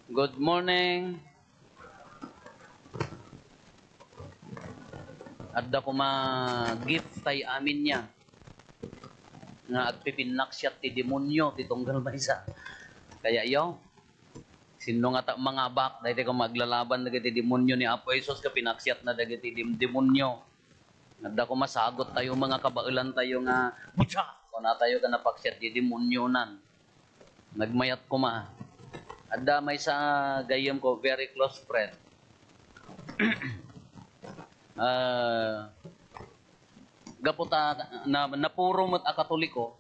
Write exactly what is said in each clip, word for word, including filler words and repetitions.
Good morning. Adda koma gift tay amin niya nga agpipinnaksiat ti demonyo ti tunggal maysa. Kaya yo, sinno nga ta mangabak, daytoy koma aglalaban dagiti demonyo ni Apo Jesus ket pinaksiatna dagiti dem-, demonyo. Adda koma sagot tayo, mga kabaelan tayo nga, "Butsa!" Kuna tayo nga napaksiat di demonyonan. Nagmayat koma. Adda maysa gayyem ko, very close friend. Ah, gapu ta na, napuro met a Katoliko,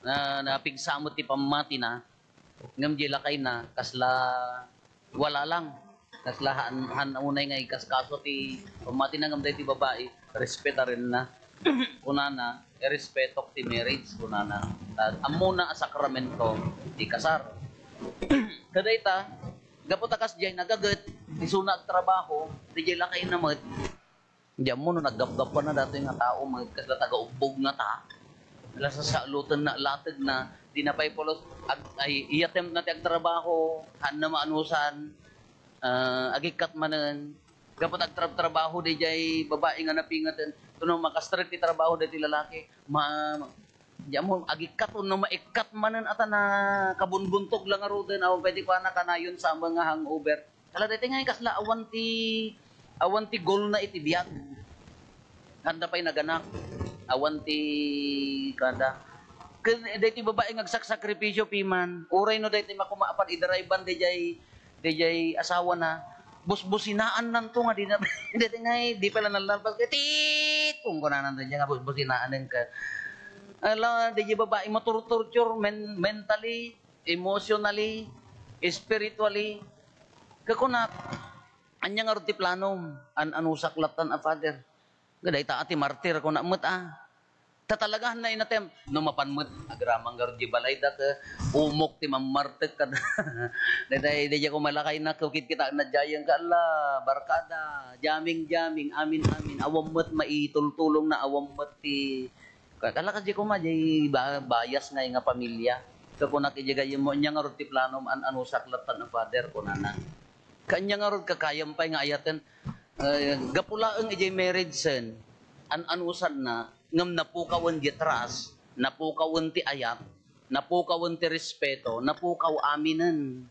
na, napigsa met ti pammatina, ngem di lakayna, kasla wala lang. Kasla han, han unay nga ikaskaso ti pammatina ngem daytoy babai, respetarenna. Kunana, "Irespetok ti marriage," kunana. Ta ammona a sakramento ti kasar. Kadayta, gapu ta kasdiay nagaget, isuna agtrabaho, diay lakayna met. Di ammo no naggapgapana datoy nga tao met, kasla taga-ubbog nga ta. Kasla sasalutenna, lategna, di na pay pulos, ag-, ay, i-attempt na ti agtrabaho, hanna maanusan, ah, agikkat manen. Gapu ta agtrab-trabaho, diay babai nga napingeten. Kuno, makastrek ti trabaho, daytoy lalaki, ma-, Diay ammo, agikkat wenno maikkat manen a ta nakabunbuntog la ngaruden, awan pay ti kuana, kanayon sa amin nga hangover. Kala daytoy nga kasla awan ti, awan ti goal na iti biag. Handa pay naganak, awan ti kada. Ken daytoy babai nga agsaksakripisyo piman, uray no daytoy makuma-, apan idrivean dayjay Dayjay asawana, busbusinaannanto nga di na, daytoy ngay, di pala nalnalpas, ket, "Tit!" Kunkunananto dayjay nga busbusinaanen ka. Ala, dayjay babai maturturture men-, mentally, emotionally, spiritually. Kakunak, "Ania ngarud ti planom? An-anusak lattan a, Father?" Dayta a ti martir, kuna met a. Ta talaga, hanna inatem. No mapan met, agraman ngarud di balayda ket umok ti mammartek kad-, dayta, dayta ko malakayna ket kitkita, nadyayen ka, ala, barkada, jamming, jamming, amin, amin. Awan met maitultulongna, awan met ti, ka-, kala ka di koma, di ba-, bias nga, nga pamilya. Ket kunak iti gayyemmo, "Ania ngarud ti planom, an-anusak lattan a, Father?" kunana. Ket ania ngarud, kakayam pay nga ayaten, eh, gapu laeng idiay marriage sen, an-anusanna, ngem napukawen di trust, napukawen ti ayat, napukawen ti respeto, napukaw aminen.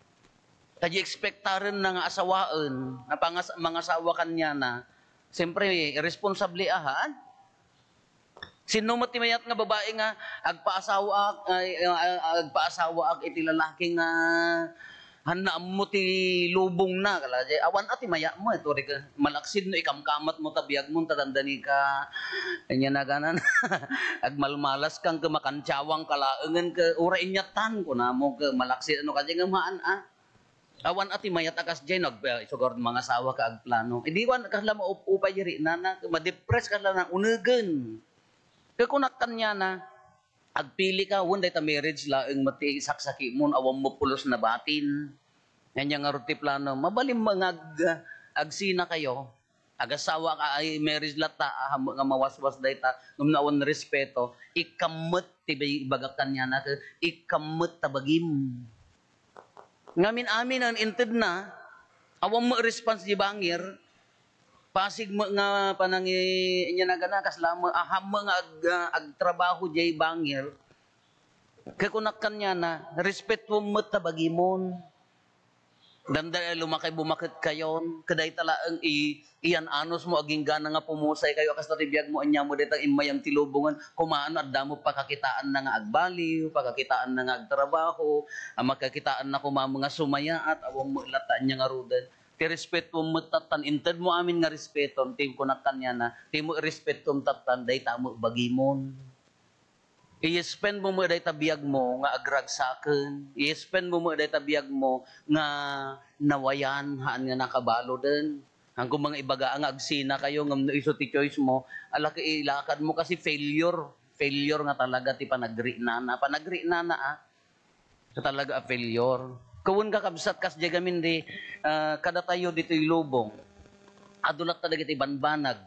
Ta di ekspektarenna nga asawaen, nga pangas-, mangasawa kaniana, siyempre, responsable a haan. Sinno met ti mayat nga babai nga agpaasawaak, ay, ah, agpaasawaak iti lalaki nga hanna ammo ti lubongna? Kala, awan a ti mayat met, uray ka, malaksid no ikamkamatmo ta biagmo ta dandani ka, ania naganan, agmalmalas kan ket makantiawang ka laengen ket uray inyatan, kunamo ket malaksid, ano, kadi nga maan, ah. Awan a ti mayat a kasdiay no ag-, isugar mangasawa ka agplano. Idi wan, kasla maup-upay di rinana, madepress kasla na unegen. Ket kunak kaniana, "Agpili ka, wen dayta marriage laeng met ti isaksakimon, awan mo pulos na batin." Ania ngarud ti plano? Mabalin nga ag-, agsina kayo. Agasawa ka, ay, marriage latta, ahamek nga mawaswas dayta, ngem no awan respeto, ikkam met ti bay-, ibagak kaniana, ket ikkam met ta bagim. Ngamin-aminen, intedna, awan met response di bangir, pasig met nga panangi-, inya nagana, kasla met, ahamek nga ag-, agtrabaho diay bangir, ket kunak kaniana, respetuem met ta bagimon. Dandani a lumakay bumaket kayon, ket dayta laeng i-, iyan-anusmo agingga nga pumusay kayo a kasta ti biagmo, aniamo dayta immayam ti lubongen, kumaan adda met pakakitaanna nga agbaliw, pakakitaanna nga agtrabaho, a makakitaanna koma nga sumayaat, awan met latta ania ngaruden. Ti respetuem met tattan, intedmo amin nga respeton, ti kunak kaniana, ti met respetuem tattan, dayta met bagimon. I-spend mo met dayta biagmo nga agragsaken. I-spend mo met dayta biagmo nga nawayan, haan nga nakabaluden. Haan ko nga ibaga nga agsina kayo, ngem no isu ti choice mo, ala ket ilakad mo kasi failure. Failure nga talaga ti panagrinana. Panagrinana, ah. Ket talaga a failure. Kawen kakabsat, kasdiay gamin di, ah, kadatayo ditoy lubong. Adu latta dagiti banbanag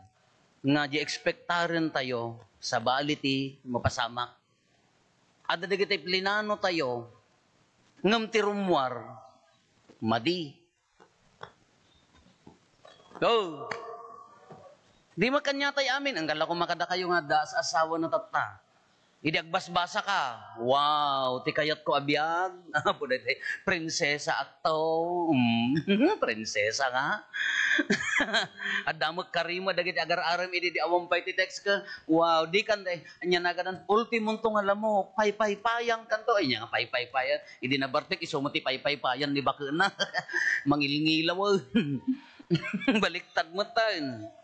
nga di ekspektaren tayo, sabali ti mapasamak. Adda dagiti plinano tayo, ngem ti rummuar, Madi. Oh. Di makaniatay amin. Ang gala ko makadakayo nga adda as-asawa na tatta. Idi agbasbasa ka, wow, ti kayat ko a biag. Apo daytoy, prinsesa akto. Mm, prinsesa nga. Adda met karima dagiti agar-arem idi di awan pay ti text ka. Wow, di kan, eh, anya nagadan, ultimonto nga lamo, paypaypayang kanto. Ay, nya nga paypaypayang. Idi nabartek, isu met ti paypaypayan ni bakena. Mangilngilaw, eh. Baliktad met tayo.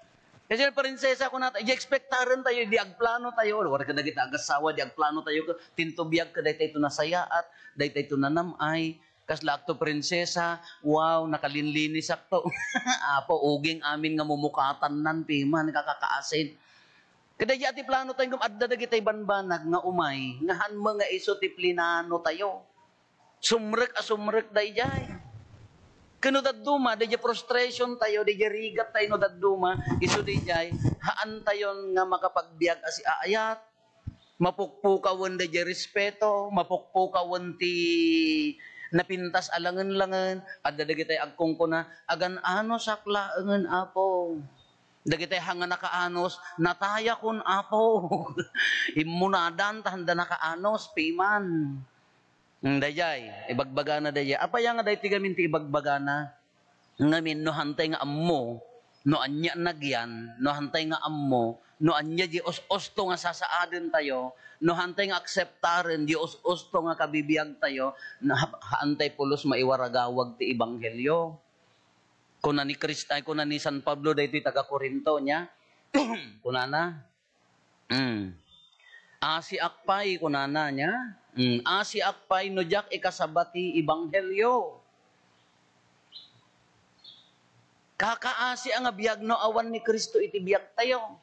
Kasi prinsesa, kunata, di ekspektaren tayo, di agplano tayo. Wala ka dagiti agasawa, di agplano tayo. Tinto biag ka, daytay to nasayaat, daytay to nanam-ay. Kasla akto prinsesa, wow, nakalinlinis akto. Apo, uging amin nga mumukatannan, piman, kakakaasin. Kadaydi a ti plano tayo, ngem adda dagitay banbanag nga umay, nga han mo nga isu ti plinano tayo. Sumrek a sumrek dayjay. Ken no dadduma, dayjay frustration tayo, dayjay rigat tayo no dadduma, isu dayjay, haan tayon nga makapagbiag a siaayat. Mapukpukawen dayjay respeto, mapukpukawen ti napintas a langen-langen, adda dagitay agkungkuna, "Agan-anusak laengen, Apo." Dagitay hanga nakaanos, natayakon, Apo. Immunadan ta handa nakaanos, piman. Hmm, dayjay, ibagbagana dayjay. Apay nga daytoy ngamin ti ibagbagana? Ngamin, no hantay nga ammo, no ania nagyan, no hantay nga ammo, no ania di us-usto nga sasaaden tayo, no hantay nga akseptaren di us-usto nga kabibiag tayo, na ha-, haantay pulos maiwaragawag ti ebanghelio. Kuna ni Crist-, ay, kuna ni San Pablo daytoy taga Corinto, nia? Kunana, mm. "Asiak pay," kunana, nia? Mm, "asiak pay no diak ikasaba ti ebanghelio." Kakaasi a nga biag no awan ni Cristo iti biag tayo.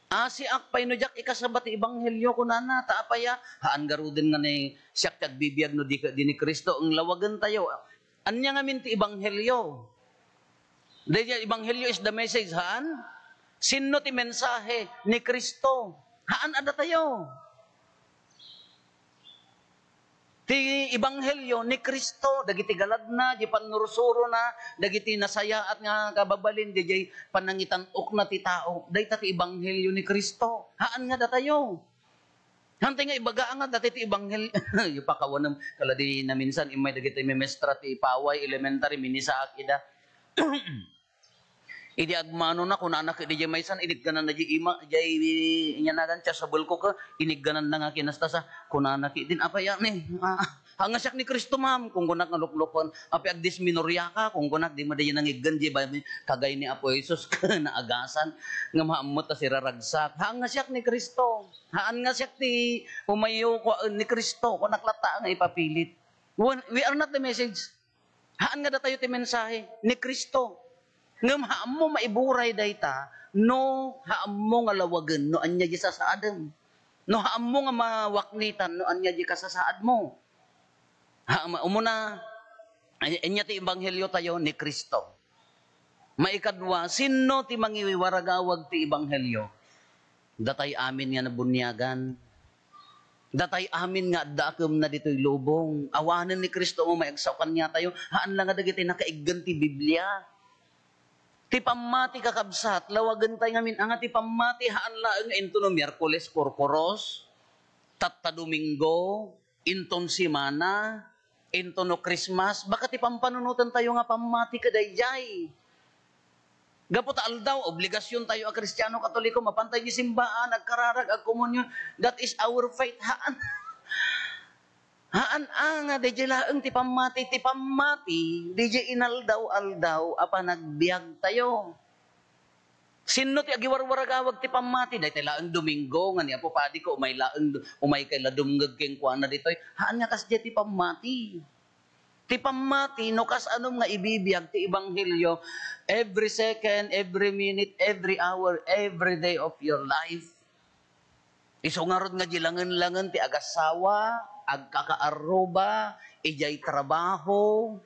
"Asiak pay no diak ikasaba ti ebanghelio," kunana, ta apay a? Haan garuden nga ni siak ti agbibiag no di, di ni Cristo, ang lawagen tayo. Ania ngamin ti ebanghelio? The ebanghelio is the message, haan? Sinno ti mensahe? Ni Cristo. Haan a datayo. Ti ebanghelio ni Cristo, dagiti galadna, di pannursurona, dagiti nasayaat nga kababalin, di, di panangitan-okna ti tao. Dayta ti ebanghelio ni Cristo. Haan nga datayo. Hantay nga ibaga nga dati ti ebanghelio. Ipakawanem, kala di naminsan, immay dagiti memestra ti Paway Elementary, minisaak ida. Idi agmanona, kunana ket diay maysa, iniggananna diay ima, diay inyanagan, chasuble ko ket, iniggananna nga kinasta sa, kunana ket din, "Apay a ni, ah, haan nga siak ni Cristo, ma'am," kunkunak nga lukluken, "Apay agdismenoria ka," kunkunak, di mo diay nangiggan, diay ba, kagay ni Apo Jesus, naagasan, ngem haan met ta siraragsak, "Haan nga siak ni Cristo, haan nga siak ti umayo ko, ni Cristo," kunak latta nga ipapilit. When, we are not the message. Haan nga datayo ti mensahe ni Cristo. Ngem haanmo maiburay dayta no haanmo nga lawagen no ania di sasaadem. No haanmo nga mawaknitan no ania di kasasaadmo. Ha, ma-, umuna, ay-, ania ti ebanghelio tayo ni Cristo. Maikadua, sinno ti mangiwaragawag ti ebanghelio? Datay amin nga nabuniagan. Datay amin nga adda a kemna ditoy lubong. Awanen ni Cristo nga umayagsao kaniatayo. Haan la nga dagiti nakaiggan ti Biblia. Ti pammati, kakabsat, lawagen tay ngamin, anga ti pammati, haan laeng nga intono Miyerkules, Kurkuros, tatta Domingo, inton simana, intono Christmas, baka ti pampanunoten tayo nga pammati kadaydiay. Gapu ta aldaw, obligasyon tayo a Kristiano Katoliko, mapantay di simbaan, agkararag, agkomunyon. That is our faith. Haan. Haan a nga, daydiay laeng ti pammati. Ti pammati, daydiay inaldaw-aldaw a panagbiag tayo. Sinno ti agiwarwaragawag ti pammati? Daytoy laeng Domingo nga ni Apo Padi ko, umay laeng, umay kay la dumngeg kenkuana ditoy. Haan nga kasdiay ti pammati. Ti pammati, no kasanom nga ibibiag ti ebanghelio, every second, every minute, every hour, every day of your life. Isu ngarud nga di langen-langen ti agasawa, agkakaarruba, idiay trabaho,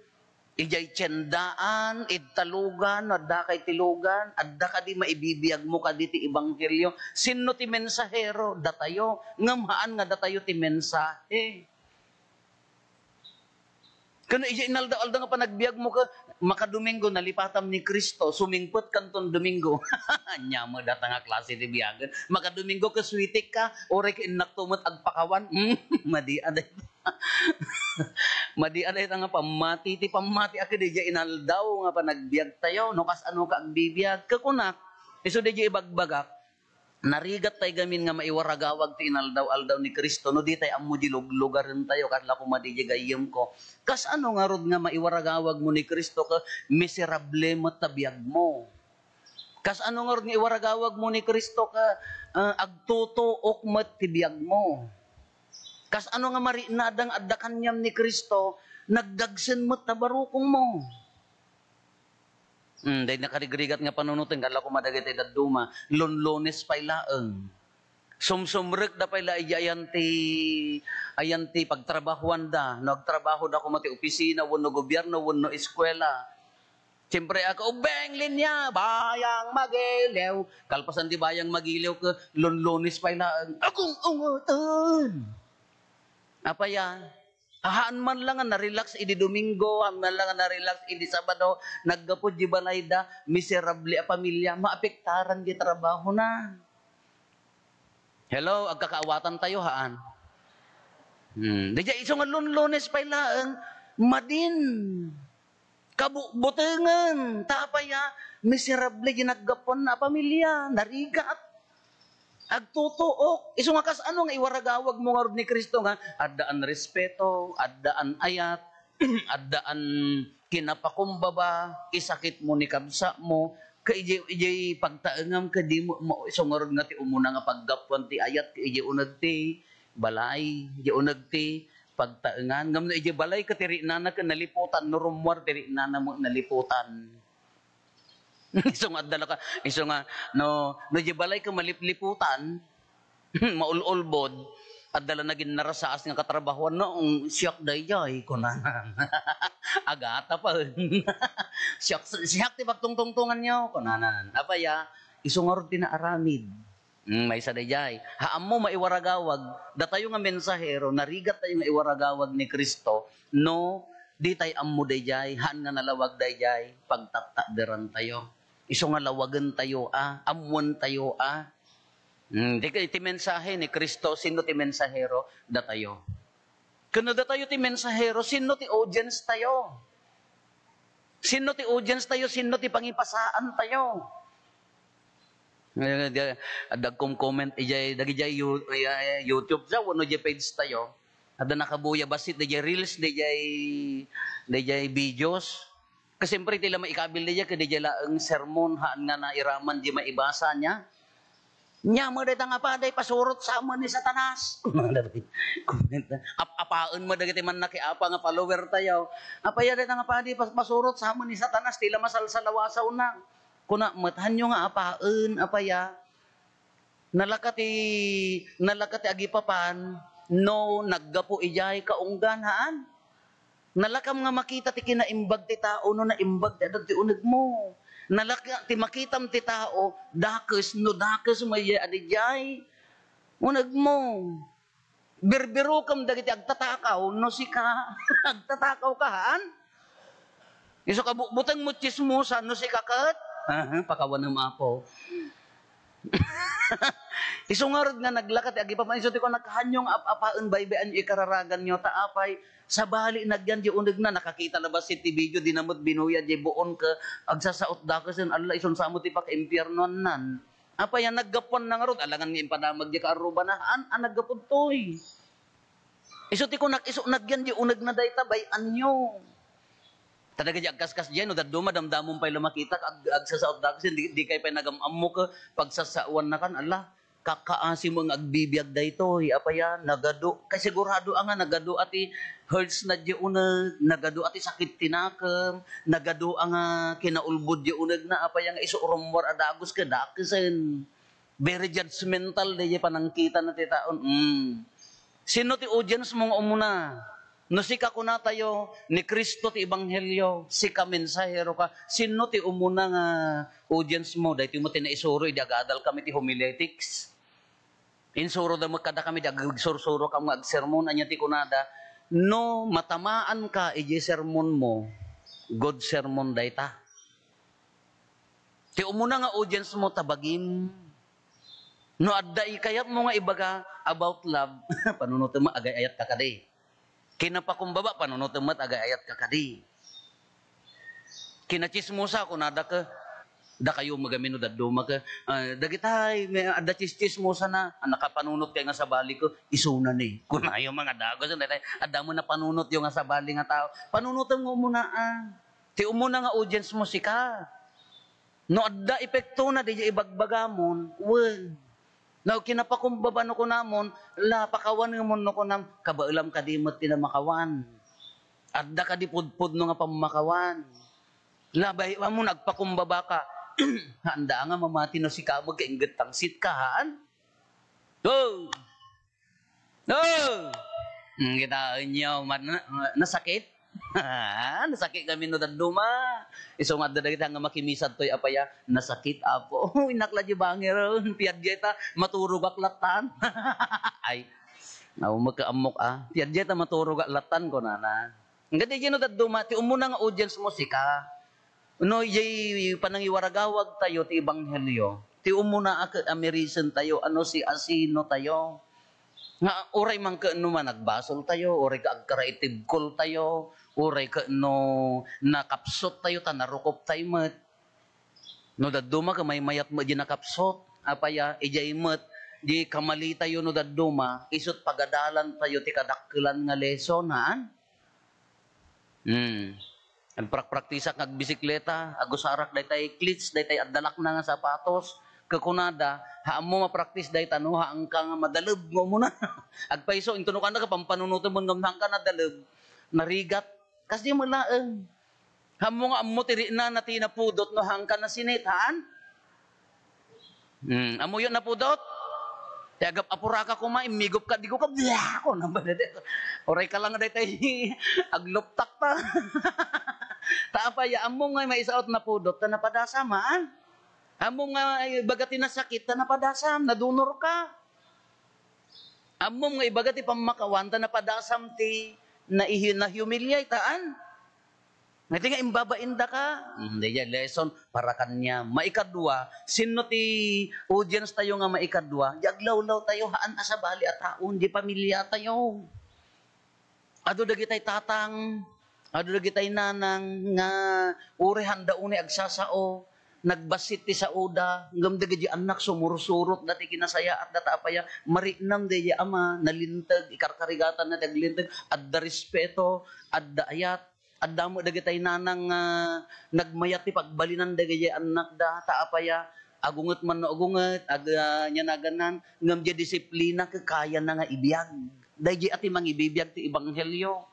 idiay tiendaan, id talugan, no adda kay ti lugan, adda kadi maibibiagmo kadi ti ebanghelio. Sinno ti mensahero? Datayo. Ngem haan nga datayo ti mensahe. Kano ija inaldaw-aldaw nga panagbiagmo ket makadomingo nalipatam ni Cristo, sumingpet kanton Domingo. Ania met dayta nga klase ti biagen? Makadomingo ket switik ka, uray ket innakto met agpakawan. Hmm, madi a dayta. Madi a dayta nga pammati. Ti pammati a ket ija inaldaw nga panagbiagtayo, no kasano ka agbibiag. Ket kunak, isu daydi ibagbagak, narigat tay gamin nga maiwaragawag ti inaldaw-aldaw ni Cristo no di tay ammo di luglugarentayo, kasla koma di gayyemko. Kasano ngarud nga maiwaragawagmo ni Cristo ket miserable met ta biagmo? Kasano ngarud nga iwaragawagmo ni Cristo ket, ah, agtutuok met ti biagmo? Kasano nga mariknada nga adda kaniam ni Cristo, nagdagsen met ta barukongmo? Hmm, daydi nakarigrigat nga panunoten, kasla koma dagiti dadduma, Lunlunes pay laeng. Sumsumrekda pay la idi ayan ti, ayan ti pagtrabahuanda. No agtrabahoda koma ti opisina, wenno gobierno, wenno eskuela. Siyempre, a, kaubing linya, bayang magiliw. Kalpasan ti bayang magiliw ket Lunlunes pay laeng. Agung-ungoten! Apay a? Haan man la nga na-relax idi Domingo, haan man la nga na-relax idi Sabado, naggapu di balayda, miserable a pamilya, maapektaran di trabahona. Hello, agkakaawatantayo, haan? Hmm. Daydiay isu nga Lunlunes pay laeng, madin. Kabutbutengen. Ta apay a? Miserable di naggapuanna a pamilya, narigat. Agtutuok. Isu nga kasano nga iwaragawagmo ngarud ni Cristo nga addaan respeto, addaan ayat, addaan kinapakumbaba, isakitmo ni kabsatmo, ket idiay, idiay pagtaengam ket dimo, mo, isu ngarud nga ti umuna nga paggapuan ti ayat ket idiay uneg ti balay, idiay uneg ti pagtaengan. Ngem no idiay balay ket ti riknana ket naliputan, no rummuar ti riknana met naliputan. Isu nga adda la ka, isu nga, no, no idiay balay ket malipliputan, maul-ulbod, adda la naginnarasaas nga katrabahoan, no, "Mm, siak daydiay," kunana. Agatapen. "Siak, siak ti pagtungtungtonganyo," kunana. Apay a? Isu ngarud ti naaramid. Hmm, maysa daydiay. Ha ammo maiwaragawag, datayo nga mensahero, narigattayo nga iwaragawag ni Cristo, no, ditay ammo daydiay, haan nga nalawag daydiay, pagtattaderantayo. Isu nga lawagentayo a, ammoentayo a. Hmm, di kay ti mensahe ni Cristo, sino ti mensahero? Datayo. Ken no datayo ti mensahero, sino ti audience tayo? Sino ti audience tayo? Sino ti pangipasaan tayo? Ngayon, di, adda agkom-comment, ijay, dagidiay You-, ay, ay, YouTube sa, wenno ijay page tayo. Adda nakabuya, bassit, dijay reels, dijay, dijay videos. Kasi siyempre, ti la maikabil dijay, ket dijay laeng sermon, haan nga nairaman, di maibasa niya. Nia met dayta nga padi, pasurot sa amin ni Satanas. Comment na. Ap-, apaen mo dagiti mannakiapa nga follower tayo. Apay a dayta nga padi, pas-, pasurot sa amin ni Satanas, ti la masalsalawasawna. Kuna met, hanyo nga apaen, apay a? Nalaka ti, nalaka ti agipapan, no, naggapu ijay kaunggan, haan? Nalakam nga makita ti kinaimbag ti tao no naimbag ti adda ti unegmo. Nalaka ti makitam ti tao, dakes no dakes met ijay a dijay unegmo. Birbirukem dagiti agtatakaw no sika. Agtatakaw ka, haan? Isu kabutbutengmo, tsismosa, no sika ket? Aha, pakawanem, Apo. Isu ngarud nga naglaka ti agipapan, isu ti kunak, hanyo nga ap-apaen, baybay-anyo ikararaganyo, ta apay, sabali nagyan di unegna, nakakita la bassit ti video, dina met binuya di buon ket agsasaot dakesen, alla, isun sa met ti pakaimpiarnoannan. Apay a naggapuanna ngarud, alangan nga impadamag di kaarrubana, haan a naggapu ditoy. Isu ti kunak, isu nagyan di unegna dayta, bay-anyo. Ta dagiti agkaskas diay, no dadduma, damdamon pay la makita, ag-, agsasaot dakes, di, di kay pay nagam-ammo ket pagsasaoannakan, ala, kakaasim nga agbibiag daytoy, apay a, nagadu, kay sigurado a nga nagadu a ti hertz na di uneg, nagadu a ti sakit ti nakem, nagadu a nga kinaulbod di unegna, apay a nga isu rummuar a dagus ket dakesen. Very judgmental daydiay panangkitana ti taon. Mm. Sino ti audience mo nga umuna? No sika, kunatayo, ni Cristo ti ebanghelio, sika mensahero ka, sino ti umuna nga audience mo? Daytoy mo ti naisuro idi agadal kami ti homiletics. Insuro da met kada kami, di agsursuro kami nga agsermon, anya ti kunada, No matamaanka idiay sermonmo, good sermon dayta. Ti umuna nga audience mo, tabagim. No adda ikayatmo nga ibaga about love, panunotem met agay-ayatka kadi. Kinapakumbaba, panunotem met agay-ayatka kadi. Kinachismosa, kunada ke, dakayo met gamin no dadduma ke, ah, dagitay, may adda chis-, chismosana, a nakapanunot kay nga sabali ke, isuna ni. Kunayo nga dagus, daytay, adda met napanunotyo nga sabali nga tao. Panunotem nga umuna, ah. Ti umuna nga audience mo, sika. No adda epektona diay ibagbagamon, wen. No kinapakumbaba no kunamon, la, pakawanemon no kunam, kabaelam kadi met ti namakawan. Adda kadi pudpudno nga pammakawan. La, bay-, ammon agpakumbaba ka. Haanda nga mamati no sika met ket inggit tangsit ka, haan? Go! Oh! Hmm, kitaenyo, man-, nasakit? Nasakit kami no dadduma. Isu nga adda dagiti nga makimisad toy apaya, nasakit, Apo. Oh, innak la di bangir, oh. Piadya ita, maturogak lattan. Ay, aw, magkaammok, ah. Piadya ita, maturogak lattan, kunana. Nga di no dadduma, ti umuna nga audience mo, sika. No, jay panangiwaragawag tayo ti ebanghelio, ti umuna a ket a mirisentayo a no siasinotayo. Nga uray man ket no managbasol tayo, uray ket agkaraitibkol tayo, uray ket no nakapsot tayo ta narukop tayo met. No dadduma ket maymayat met di nakapsot, apaya, idiay met, di kamali tayo no dadduma, isut pagadalan tayo ti kadakkelan nga lesson, haan? Hmm. Agprakpraktisak nga agbisikleta, agusarak daytay cleats, daytay addalakna nga sapatos. Ket kunada, ha, ammo mapraktis dayta no haanka nga madaleb nga umuna. Agpayso, intono kanda ka pampanunoten ngem haanka nadaleb, narigat. Kasdi met laeng. Ha ammo nga ammo ti riknana ti napudot no haanka nasinit, haan? Hmm, ammoyo napudot? Ti agap-apuraka koma, immigup ka, digo ka, blah! Ko nang badede. Uray ka lang daytay, agluptak ta. Ta apay, ammo nga maisaot napudot, ta napadasam, ha? Ammo nga ibaga ti nasakit, ta napadasam, nadunor ka. Ammo nga ibaga ti pammakawan, ta napadasam ti naihi-, nahumiliate, haan? Nga ti nga imbabain daka, hmm, daydiay lesson para kaniam. Maikadua, sinno ti audience tayo nga maikadua? Di aglawlaw tayo, haan a sabali a tao, di pamilya tayo. Adu dagitay tatang, adu dagitay nanang nga uray haanda unay agsasao, nagbassit ti saoda, ngem dagiti annak sumursurot da ti kinasayaat da ta apaya, mariknam daydiay ama, nalinteg, ikarkarigatanna ti aglinteg, adda respeto, adda ayat, Adda met dagitay nanang nga nagmayat ti pagbalinan dagiti annakda, ta apay a, agunget man no agunget, ag-, ah, ania naganna, ngem diay disiplina ket kayana nga ibiag. Daydiay a ti mangibibiag ti ebanghelio.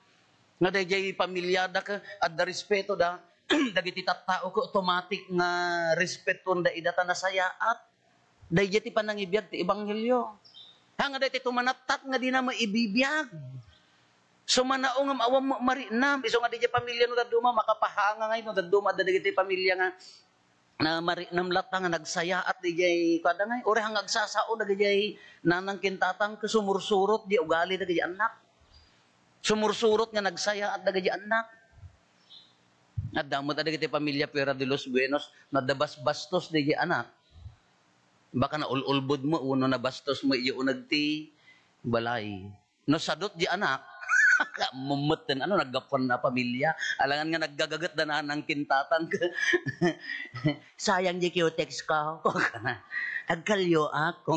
Nga daydiay pamiliada ket adda respetoda, dagiti tattao ket automatic nga respetuenda ida ta nasayaat. Daydiay ti panangibiag ti ebanghelio. Ha, nga daytoy tumanattat nga dina maibibiag. Sumanao ngem awan ma-, mariknam. Isu nga daydiay pamilya no dadduma, makapahanga ngay no dadduma adda dagiti pamilya nga na mariknam latta nga nagsayaat daydiay kuada ngay. Uray nga agsasao dagiti nanang ken tatang ket sumursurot di ugali dagiti annak. Sumursurot nga nagsayaat dagiti annak. Adda met dagiti pamilya Fuera de los Buenos, nadda basbastos daydiay anak. Baka naul-ulbod mo wenno nabastos mo idiay uneg ti balay. No sadot di anak, mummetten, ano, naggapuan a pamilya. Alangan nga naggagaget da nanang ken tatang. "Sayang di cutex ko." Agkalyoak.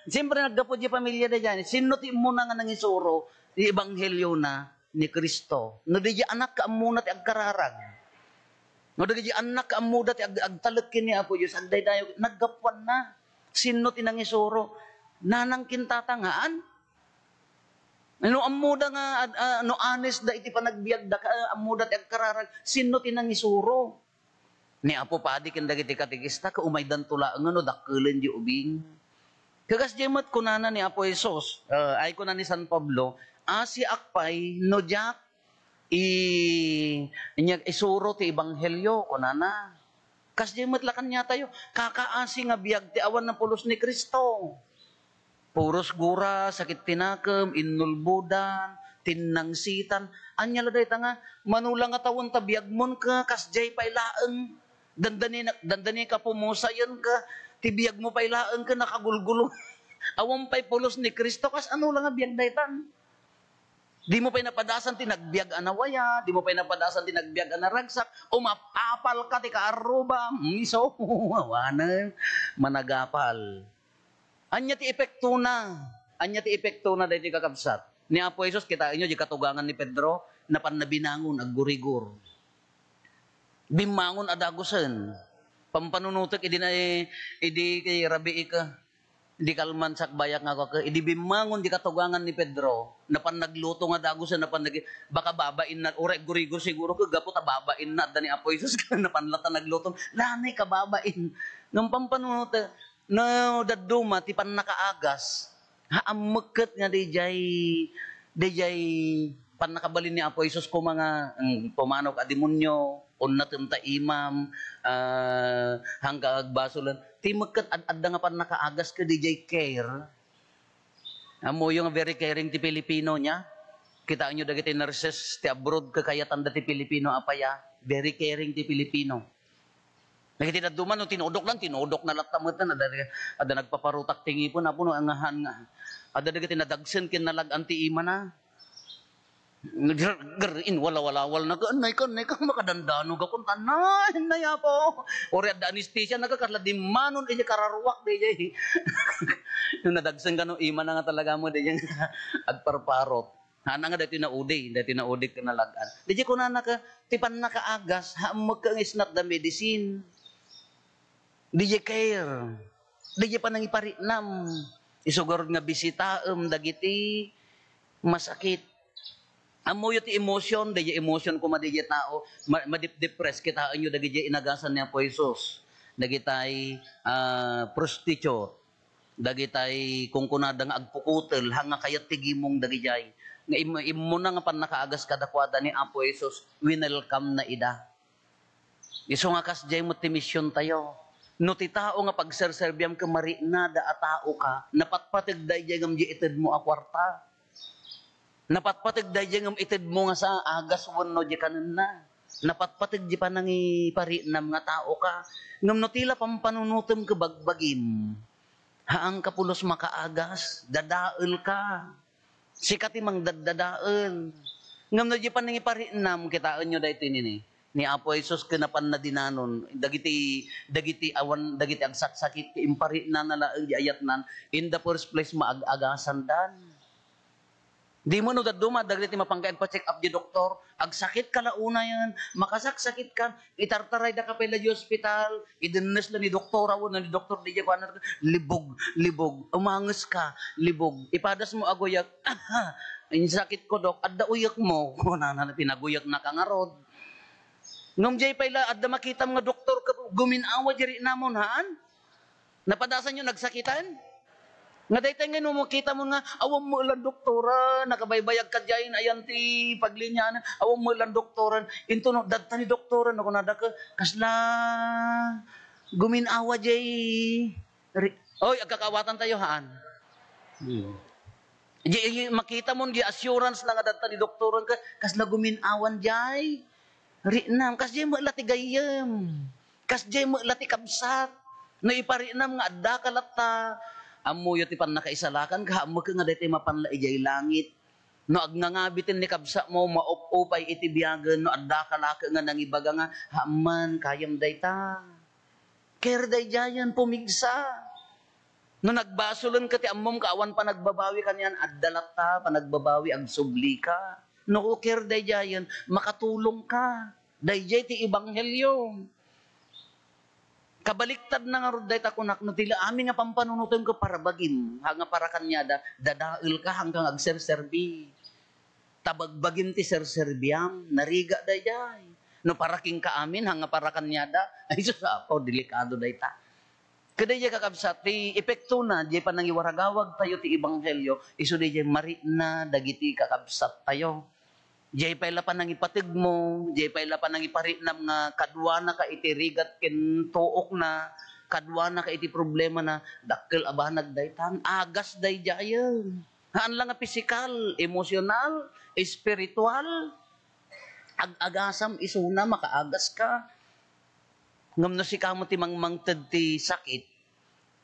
Siyempre, naggapu di pamilya da diay. Sinno ti immuna nga nangisuro ti ebangheliona? Ni Cristo. No daydiay anak ket ammona ti agkararag. No daydiay anak ket ammoda ti ag-, agtalek ken ni Apo Dios, agdaydayaw, naggapuanna. Sinno ti nangisuro? Nanang ken tatang, haan? No ammoda nga, ad-, ah, no honest da iti panagbiagda, ka-, ammoda ti agkararag, sinno ti nangisuro? Ni Apo Padi ken dagiti katekista, ket umaydanto laeng no dakkelen di ubing. Ket kasdiay met kunana ni Apo Jesus, eh, ay kuna ni San Pablo, "Asiak pay no diak i-, inyag isuro ti ebanghelio," kunana. Kasdiay met la kaniatayo, kakaasi nga biag ti awan napulos ni Cristo. Puros gura, sakit ti nakem, innulbodan, tinnangsitan. Ania la dayta nga, mano la nga tawen ta biagmon ket kasdiay pay laeng. Dandani, dandani ka pumusayen ket ti biagmo pay laeng ket nakagulgulo. Awan pay pulos ni Cristo, kas ano la nga biag daytan? Dimo pay napadasan ti nagbiag a nawaya, dimo pay napadasan ti nagbiag a naragsak, umap-apal ka ti kaarruba, mm, isu, awanen, managapal. Ania ti epektona? Ania ti epektona daytoy, kakabsat? Ni Apo Jesus, kitaenyo, di katugangan ni Pedro, napanna binangon, aggurigor. Bimmangon a dagusen. Pampanunotek idi na, idi kay rabii ka. Di kalman sakbayak nga ako, idi bimmangon di katugangan ni Pedro, napan nagluto nga dagusen, napan nag-, baka babain na, uray gurigo siguro ko, gapu ta babain na, adda ni Apo Jesus, napan lata nagluto, lanay ka babain. Ngem pampanunotek, no dadduma, ti pannakaagas, ha, ammekket nga dijay, dijay pannakabalin ni Apo Jesus, kuma nga, mm, pumanok a demonio, unnatem ta imam, ah, hangga agbasolen. Ti mekket ad-, adda nga pannakaagas ket dijay care. Ammoyo nga very caring ti Pilipino niya. Kitaenyo dagiti nurses ti abroad, kakayatanda ti Pilipino a paya. Very caring ti Pilipino. Dagiti dadduma, no tinudok lang, tinudok na latta met, adda, adda nagpaparutak ti ngipon, apo no, angahan nga. Adda dagiti nadagsen ken nalag-an ti imana. Ger-, ger-, inwalawalawal na, "Annay ka, annay ka, makadandano gapon, annay, annay, apo." Uri adda anesthesia, nagkakasla dimmanon, iti kararuak, di jay. Yung nadagsen ka, no, ima na nga talaga mo, di jay, agparparot. Hana nga, daytoy naudi, daytoy naudi ka nalagan. Di jay kunana ka, ti pannakaagas, ha, ammok ka nga is not the medicine. Di jay care. Di jay panangiparinam. Isu garud nga bisitaem dagiti masakit. Ammoyo ti emotion, dayjay emotion koma dayjay tao, ma-, madip-depress, kitaenyo dagijay inagasan ni Apo Jesus. Dagitay, ah, prostitute, dagitay kunkunada nga agpukutel, ha, nga kayat ti gimong dagijay. Nga im-, immuna nga pannakaagas kadakuada ni Apo Jesus, winelcome na ida. Isu nga kasdiay met ti misiontayo. No ti tao nga pagserserbiam ket mariknada a tao ka, napatpateg daydiay ngem di itedmo a kuarta. Napatpateg daydiay ngem itedmo nga sa agas wenno di kanenna. Napatpateg di panangipariknam nga tao ka. Ngem no ti la pampanunotem ket bagbagim, haan ka pulos makaagas, dadael ka. Sika ti mangdaddadael. Ngem no di panangipariknam, kitaenyo daytoy nini. Ni Apo Jesus ken napan nadinanon, dagiti, dagiti awan, dagiti agsaksakit, ti impariknana laeng di ayatnan, in the first place, maag-agasandan. Di mo no dadduma, dagiti mapangka agpa-check up di doktor, agsakit ka la unayen, makasaksakit ka, itartarayda ka pay la di ospital, idennes la ni doktora wenno ni doktor, di kuana, "Libog, libog, umanges ka, libog, ipadas mo aguyek." "Insakit ko, Dok, adda uyek mo." Kunana, pinaguyek na ka ngarud. Ngem jay pay la, adda makitam nga doktor ka, guminawa di riknamon, haan? Napadasan yo nagsakitan? Nga daytay nga no makita mo nga, awan mo ilan doktoran, nakabaybayag ka diay, ayan ti paglinyaan, awan mo ilan doktoran, into no, dadta ni doktoran, no, kunada ka, kasla, guminawa jay, ri-, oy, agkakaawatan tayo, haan? Hmm. Di, di, makita mo, di assurance na nga dadta ni doktoran ka, kasla guminawan diay. Riknam, kasdiay met la ti gayyem. Kasdiay met la ti kabsat. No ipariknam nga adda ka latta, ammoyo ti pannakaisalakan ka, ammo ka nga daytoy mapan la idiay langit. No agnangabiten ni kabsat mo, maup-upay iti biagen, no adda ka la nga nangibaga nga, "Haan man, kayam dayta." Care daydiayen, pumigsa. No nagbasolen ka ti ammom ka awan panagbabawi kanian, adda latta panagbabawi, agsubli ka. No care daydiayen, makatulong ka. Daydiay ti ebanghelyo. Kabaliktad na ngarud dayta kunak, no ti la amin nga pampanunotem ket para bagim, ha, nga para kaniada, dadael ka, haan ka nga agserserbi. Ta bagbagim ti serserbiam, narigat daydiay. No para kenka amin, haan nga para kaniada, ay, sus, Apo, delikado dayta. Kadaydiay, kakabsat, ti epektona, diay panangiwaragawag tayo ti ebanghelyo, isu daydiay marikna dagiti kakabsat tayo. Diay pay la panangipateg mo, diay pay la panangipariknam nga kaduana ka iti rigat ken tuokna, kaduana ka iti problemana, dakkel a banag daytan, agas daydiayen. Haan la nga pisikal, emosyonal, espiritual, ag-agasam isuna, makaagas ka. Ngem no sika met ti mangmangted ti sakit,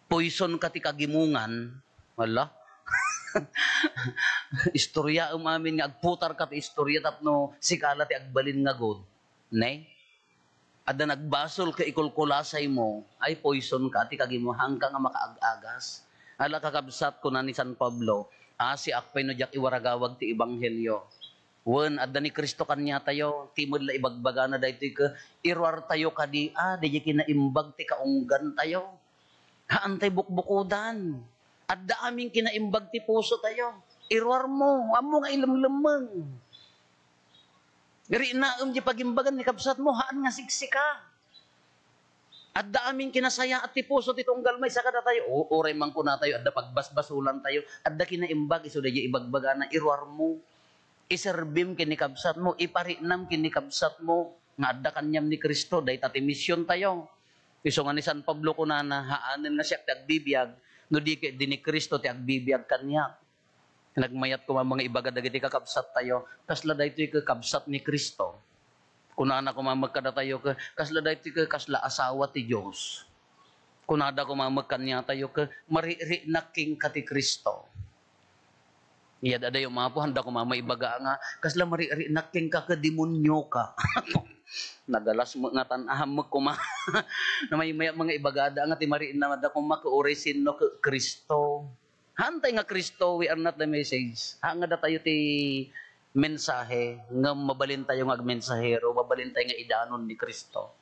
poison ka ti kagimongan, hala? Istoryaem amin nga agputar ka ti istorya tapno sika la ti agbalin nga good. Ne? Adda nagbasol ket ikulkulasaymo, ay poison ka ti kagimongan ka nga makaag-agas. Ala, kakabsat, kuna ni San Pablo, "Asiak pay no diak iwaragawag ti ebanghelio." Wen, adda ni Cristo kaniatayo, ti met la ibagbagana daytoy ket iruartayo kadi, a, daydiay kinaimbag ti kaunggantayo. Haantay bukbukodan. Adda amin kinaimbag ti pusotayo. Iruarmo, ammo nga ilemlemmeng. Riknaem ti pagimbagan ni kabsatmo, haan nga siksika. Adda amin kinasayaat ti puso ti tunggal maysa kadatayo. O, uray man kunatayo, adda pagbasbasolantayo, adda kinaimbag isu daydiay ibagbagana, iruarmo. Iserbim ken ni kabsatmo, ipariknam ken ni kabsatmo nga adda kaniam ni Cristo, dayta ti misiontayo. Isu nga ni San Pablo kunana, "Haanen nga siak ti agbibiag, no di ket di ni Cristo ti agbibiag kaniak." Nagmayat koma nga ibaga dagiti kakabsattayo, kasla daytoy ket kabsat ni Cristo. Kunana koma met kadatayo ket, kasla daytoy ket kasla asawa ti Dios. Kunada koma met kaniatayo ket, "Maririknak kenka ti Cristo." Iyad adayo, Apo, handa koma maibaga nga, "Kasla maririknak kenka ket demonio ka." Nagalas met nga tan-, aham met koma. Namaymayat nga ibagada nga ti maririknakda koma ket uray sinno ket Cristo. Haantay nga Cristo, we are not the message. Haan nga datayo ti mensahe, ngem mabalintayo nga agmensahero, mabalintayo nga idanon ni Cristo.